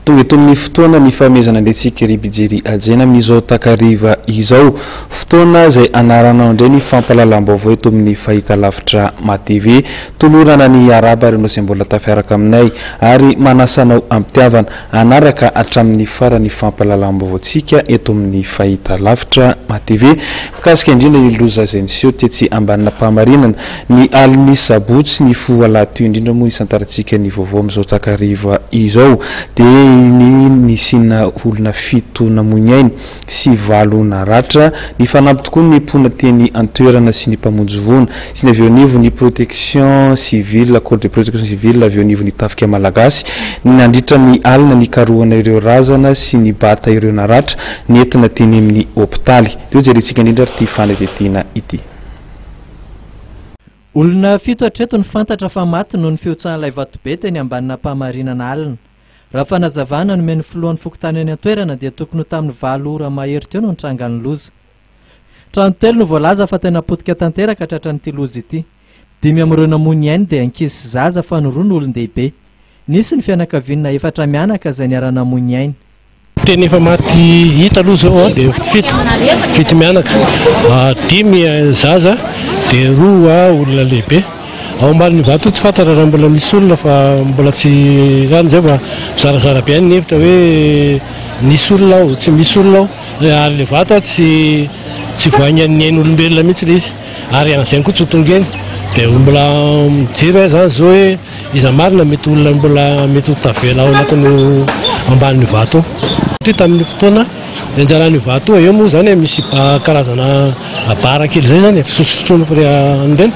Tonga eto amin'ny fotoana ny fanomezana indray tsika ry mpijery hajaina amin'izao takariva izao. Fotoana izay anaranao indray ny fampahalalam-baovao eto amin'ny fahitalavitra MATV. Tolorana ny hiarahaba ireo izay mbola tafiaraka aminay ary manasa anao am-pitiavana hanaraka hatramin'ny farany fampahalalam-baovaontsika eto amin'ny fahitalavitra MATV. Mikasika indrindra ny loza izay niseho tetsy Ambanin'Ampahamarinana ny alin'ny sabotsy nifoha alahady teo indrindra moa isantarantsika ny vaovao amin'izao takariva izao dia ny nisiana olona fito namoy ny ainy sy valo naratra. Nifanampy tokoa ny mponina teny an-toerana sy ny mpamonjy voina sy ny avy eo anivon'ny protection civile, corps de protection civile avy eo anivon'ny tafika malagasy nandritra ny alina nikarohana ireo razana sy nibata ireo naratra nentina teny amin'ny hopitaly. Dia hojerentsika indrindra ary ity fanadihadiana ity. Olona fito hatreto no fantatra fa maty noho ny fihotsahan'ilay vatobe teny Ambanin'Ampahamarinana alina. Raha fanazavana nomen'ny filohan'ny fokontany any an-toerana dia tokony ho tamin'ny valo ora mahery teo no nitrangan'ny loza. Trano telo no voalaza fa tena potika tanteraka tratran'ity loza ity. Dimy amin'ireo namoy ny ainy dia ankizy sy zaza fa ny roa no olon-dehibe. Nisy ny fianakaviana efatra mianaka izay niara-namoy ny ainy. Tena efa maty hita aloha izao dia fito, fito mianaka, dimy zaza dia roa olona lehibe. Ao ambanin'io vato io tsy fantatra raha mbola misy olona fa mbola tsy any izay fa mizarazara be any ny hevitra hoe nisy olona ao, tsy misy olona ao. Ary ilay vato tsy tsy voaingan'ny ain'olombelona mihitsy ilay izy ary an'izay koa tsy ho tonga eny. Dia mbola mijery aho izany izao hoe iza marina mety olona mbola mety ho tavela ao anatin'io ambanin'io vato io. Satria tamin'io fotoana nianjaran'io vato io, eo moa izany misy karazana bara kely izay izany e, fisotrosotroana an'ireny,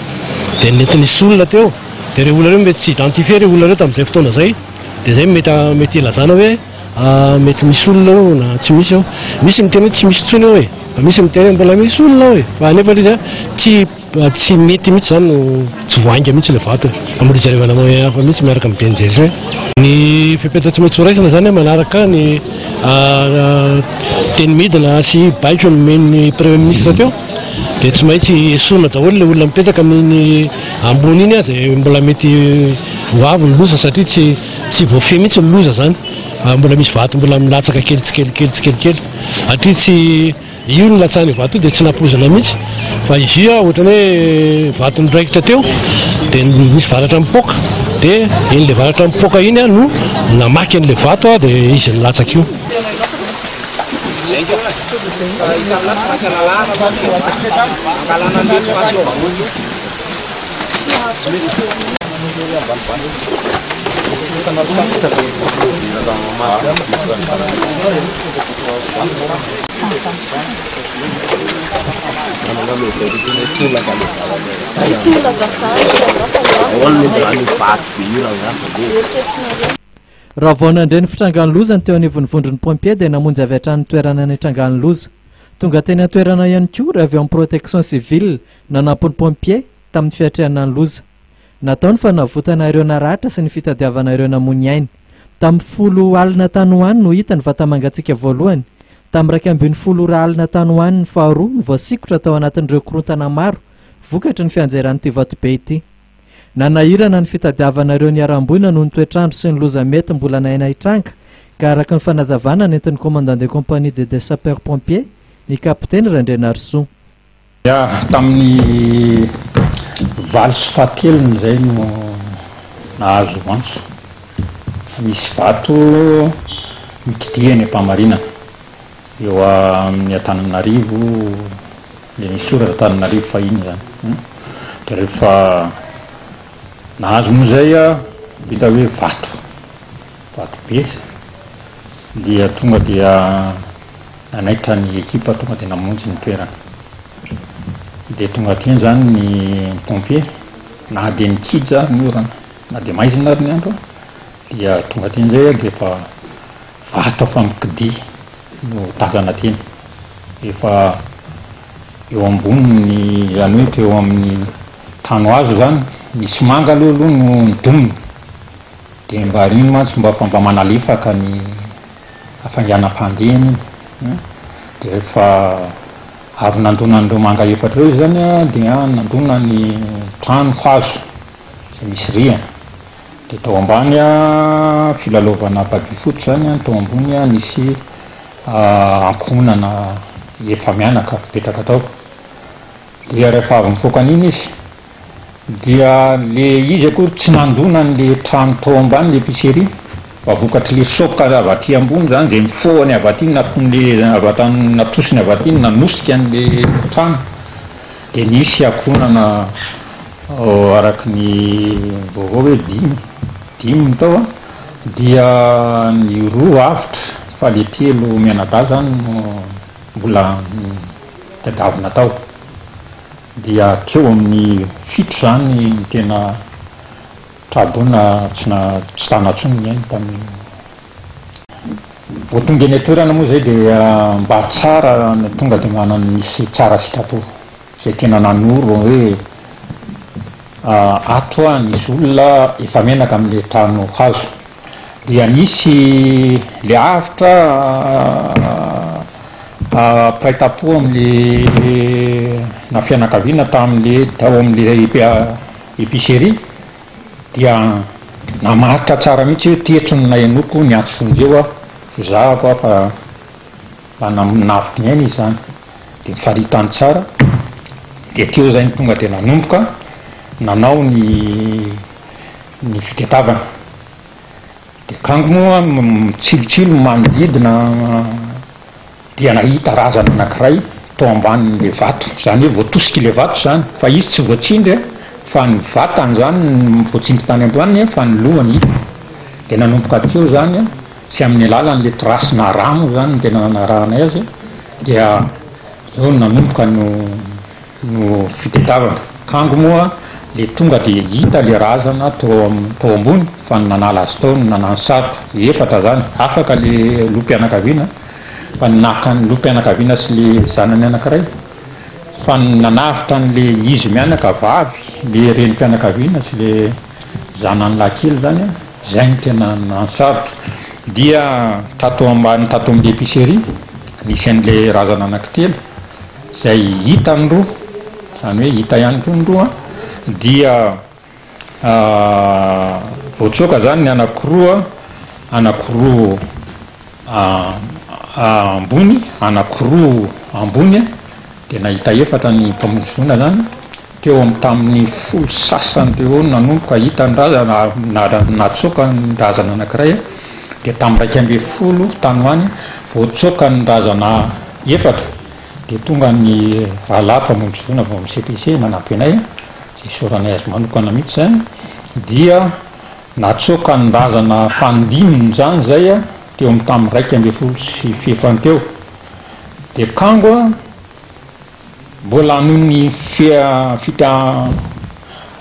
dia nety nisy olona teo, dia ireo olona ireo mety tsy identifier ireo olona ireo tamin'izay fotoana izay, dia izay no mety mety hilazana hoe mety misy olona eo na tsy misy eo. Misy miteny hoe tsy misy intsony eo e, fa misy miteny hoe mbola misy olona ao e, fa nefa ilay izy tsy Tsy mety mihitsy izany no tsy voahainga mihitsy ilay vato e. Fa mbola hijerevana moyen hafa mihitsy miaraka amin'ny BNGRC. Ny fepetra tsy maintsy horaisina izany manaraka ny teny midina sy baiko nomen'ny Premier ministre teo dia tsy maintsy esorina daholo ilay olona mipetraka amin'iny ambony iny izay mbola mety ho avy ny loza satria tsy tsy voafehy mihitsy ny loza izany. Mbola misy vato mbola milatsaka kely tsikelikely tsikelikely satria tsy Io nilatsahan'io vato io dia tsy nampoizina mihitsy fa izy io ohatran'ny hoe vato niraikitra teo dia nisy varatra nipoaka dia iny ilay varatra nipoaka iny no namaky an'ilay vato dia izy nilatsaka io. Raha vao nandre ny fitrangan'ny loza ny teo anivon'ny vondron'ny pompier dia namonjy avy hatrany ny toerana nitrangan'ny loza. Tonga teny an-toerana ihany koa ireo avy ao amin'ny protection civile nanampy ny pompier tamin'ny fiatrehana ny loza. Natao ny fanavotana ireo naratra sy ny fitadiavana ireo namoy ny ainy. Tamin'ny folo alina tany ho any no hita ny vata-mangatsiaka voalohany. Tamin'ny 11 ora alina tany ho any ny faharoa no voasikotra tao anatin'ireo korontana maro vokatry ny fianjeran'ity vatobe ity. Nanahirana ny fitadiavana ireo niharam-boina noho ny toetr'andro sy ny loza mety mbola naina hitranga ka araka ny fanazavana nentin'ny commandant de compagnie de des sapeurs pompiers, ny kapiteny Randrianarisoa. Ya, tamin'ny valo sy fahatelony izay no nahazo antso fa misy vato mikidia eny Ampamarinana, eo amin'ny Antananarivo, ilay misy soratra Antananarivo fahiny izany. Dia rehefa nahazo moa izay aho, hita hoe vato, vato be, dia tonga dia Nanaitra ny ekipa tonga dia namonjy ny toerana. Dia tonga teny izany ny pompier, na dia nikija ary ny orana, na dia maizina ary ny andro, dia tonga teny izay dia efa vato efa mikidia no tazana teny. Efa eo ambonin'ny, izany hoe teo amin'ny trano hazo izany, nisy manga aloha aloha no nidomina, dia mba iny mantsy mba efa mba manalefaka ny hafainganam-pandehany iny dia rehefa avy nandona an'ireo manga efatra ireo izy zany dia nandona ny trano hazo izay misy rihana. Dia tao ambany filalaovana baby foot izany an, tao ambony nisy ankohonana efa-mianaka mipetraka tao. Dia rehefa avy nifoaka an'iny izy, dia le izy akory tsy nandona an'le trano tao ambany, le épicerie, fa vokatry le choc avy aty ambony zany, zay nifohany avy aty, nataon'le avy atany, natosiny avy aty, nanosika an'le trano, dia nisy ankohonana araka ny vaovao hoe dimy, dimy ny tao an, dia ny roa avotra fa le telo mianadahy zany no mbola tadiavina tao. Dia teo amin'ny fito izany ny tena tra-boina tsy na tsy tana intsony ny ainy tamin'io. Vao tonga eny an-toerana moa izay dia mba tsara ny tonga dia manana nisy tsara sitrapo izay tena nanoro hoe ato nisy olona efa menaka amin'ilay trano hazo. Dia nisy le avotra mpiray tampo amle na fianakaviana tamle tao amle epicerie dia namaritra tsara mihitsy hoe teto no nahenoako niantso vonjeo aho fozahako aho fa mba navotry ny aina izy zany de nifaritany tsara de teo zay no tonga de nanomboka nanao ny ny fitadiavana. Dia kango moa mitsilotsilo manodidina dia nahita razana anankiray tao ambanin'ilay vato, izany hoe voatosik'ilay vato izany, fa izy tsy voatsindry fa ny vatany izany no voatsindry tany ambaniny fa ny lohany hita. Dia nanomboka teo izany sy amin'ny alalan'ilay trace-na rà moa izany no tena nanarahanay azy dia eo no nanomboka no no fitadiavana. Kango moa le tonga de hita le razana tao tao ambony fa ny nanala azy tao no nanano sarotra. Efatra zany, afaka le loham-pianakaviana fa ny naka ny loham-pianakaviana sy le zanany anakiray fa ny nanavotra an'le izy mianaka vavy le renim-pianakaviana sy le zanany lahy kely zany an, zay no tena nanano sarotra. Dia tato ambany tato amle epicerie nisy an'le razana anakitelo. Izay hita ny roa, izany hoe hita ihany koa ny roa dia voatsoaka izany ny anankiroa, anankiroa ambony, anankiroa ambony dia nahita efatra ny mpamonjy voina izany, teo amin'ny tamin'ny folo sasany teo eo no nanomboka hita ny razana, natsoaka ny razana anankiray dia tamin'ny 11 tany ho any voatsoaka ny razana efatra. Dia tonga ny rahalahy mpamonjy voina avy ao amin'ny CPC nanampy anay, izay isaoranay azy manokana mihitsy izany, dia natsoaka ny razana fanindiminy izany izay teo amin'ny tamin'ny 11 sy fahefany teo. Dia kango mbola noho ny fia fika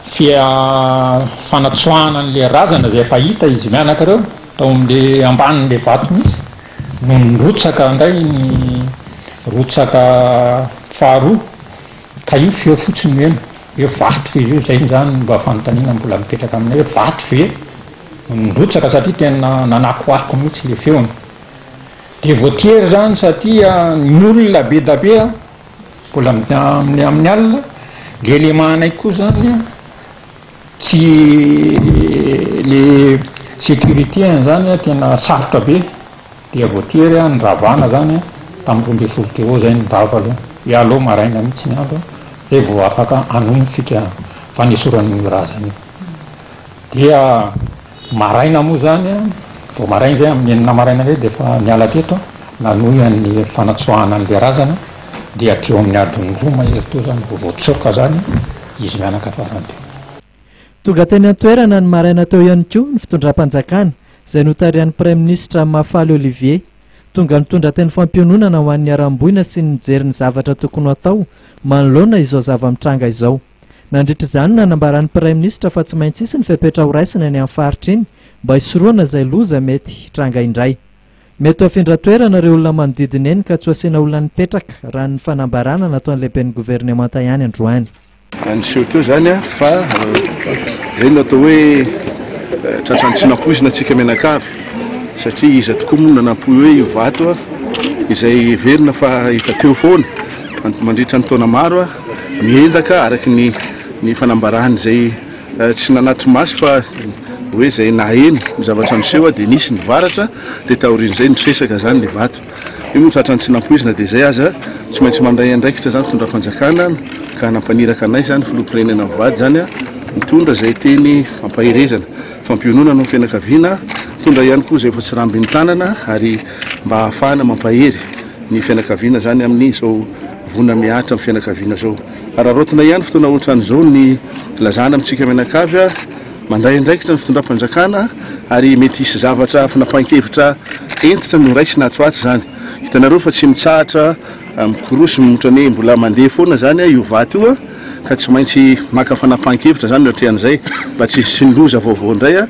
fia fanatsoahana an'ilay razana izay efa hita izy mianaka ireo tao amin'ilay ambanin'ilay vato mihitsy, no nirotsaka indray ny rotsaka faharoa ka io feo fotsiny no heno hoe vato ve izy io, zay zany no mba fanontaniana mbola mipetraka aminay hoe vato ve no nirotsaka satria tena nanakoako mihitsy le feony, de voatery zany satria ny olona be da be mbola amin'ny amin'ny alina, le lemanay koa zany Tsy le sécurité an'izany tena sarotra be dia voatery niravana zany tamin'ny 12 teo zay nirava aloha, hoe aleo maraina mihitsy ny andro zay vao afaka hanohy ny fika fanesorana an'io razana io. Dia maraina moa zany, vao maraina zay amin'ny enina maraina indray dia efa niala teto nanohy an'ny fanatsoahana an'ilay razana dia teo amin'ny adiny roa mahery teo zany vao voatsoaka zany izy mianaka farany teo. Tonga teny an-toerana ny maraina teo ihany koa ny fitondram-panjakana, izay notarihan'ny Praiminisitra Mahafaly Olivier. Tonga nitondra teny fampiononana ho an'ny niharam-boina sy ny nijery ny zavatra tokony ho atao manoloana izao zava-mitranga izao. Nandritra izany no nanambaran'ny Praiminisitra fa tsy maintsy hisy ny fepetra horaisina eny amin'ny faritra iny mba hisorohana izay loza mety hitranga indray. Mety ho afindra toerana ireo olona manodidina eny ka tsy ho asiana olona nipetraka, raha ny fanambarana nataon'ny lehiben'ny governemanta ihany androany. Niseho teo izany fa izay no atao hoe tratran'ny tsy nampoizina antsika mianakavy satria iza tokoa moa no nanampoy hoe io vato izay heverina fa efa teo foana mandritra ny taona maro miendaka araka ny ny fanambarany izay tsy nanatri-maso fa. hoe izay naheno ny zavatra niseho dia nisy ny varatra dia taorian'izay nisesaka izany ilay vato. Io moa tratran'ny tsy nampoizina dia izay aza tsy maintsy mandray andraikitra izany fitondram-panjakana ka nampaniraka anay izany filoham-pirenena mivady izany mitondra izay teny fampaherezana, fampiononana ho fianakaviana, mitondra ihany koa izay efa tsy rambin'ny tanana ary mba hahafahana mampahery ny fianakaviana izany amin'izao voina mihatra amin'ny fianakaviana izao. Araraotina ihany fotoana ohatran'izao ny lazana amintsika mianakavy, mandray andraikitra ny fitondram-panjakana ary mety hisy zavatra fanapahan-kevitra hentitra no raisina atsy ho atsy izany. Hitanareo fa tsy mitsahatra mikorosy ohatran'ny hoe mbola mandeha foana izany io vato io ka tsy maintsy maka fanapahan-kevitra izany no atrehan'izay mba tsy hisian'ny loza vaovao indray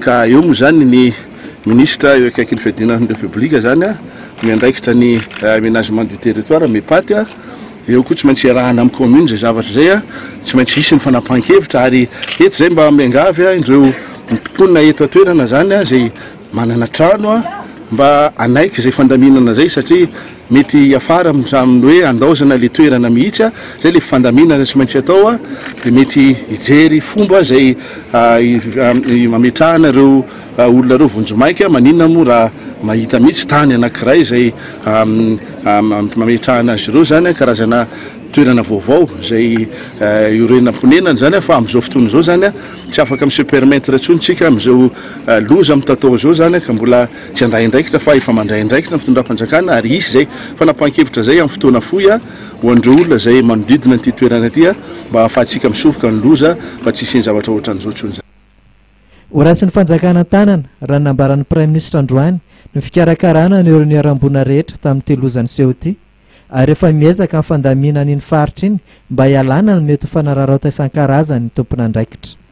ka eo moa izany ny minisitra eo akaikin'ny fiadiana ny Repoblika izany miandraikitra ny aménagement du territoire, MEPAT. Eo koa tsy maintsy iarahana amin'ny commune izay zavatra izay, tsy maintsy hisy ny fanapahan-kevitra ary eto izay mba miangavy ireo mponina eto an-toerana izany izay manana trano mba hanaiky izay fandaminana izay satria mety hiafara amin'ny hoe handaozana ilay toerana mihitsy, izay ilay fandaminana tsy maintsy atao dia mety hijery fomba izay hametrahana ireo olona ireo vonjimaika, maninona moa raha mahita mihitsy tany anankiray izay mametrahana azy ireo izany karazana toerana vaovao izay iorenam-ponenana izany fa amin'izao fotoana izao izany tsy afaka mi-se permettre intsony tsika amin'izao loza mitatao izao izany ka mbola tsy handray andraikitra fa efa mandray andraikitra ny fitondram-panjakana ary hisy izay fanapahan-kevitra izay amin'ny fotoana fohy ho an'ireo olona izay manodidina an'ity toerana ity mba hahafahantsika misoroka ny loza mba tsy hisian'ny zavatra ohatran'izao intsony izany. Horaisin'ny fanjakana an-tanana, raha ny nambaran'ny Praiminisitra androany, ny fikarakarana ireo niharam-boina rehetra tamin'ity loza niseho ity, ary efa miezaka ny fandaminana iny faritra iny mba hialana ny mety ho fanararaota isan-karazany ny tompon'andraikitra.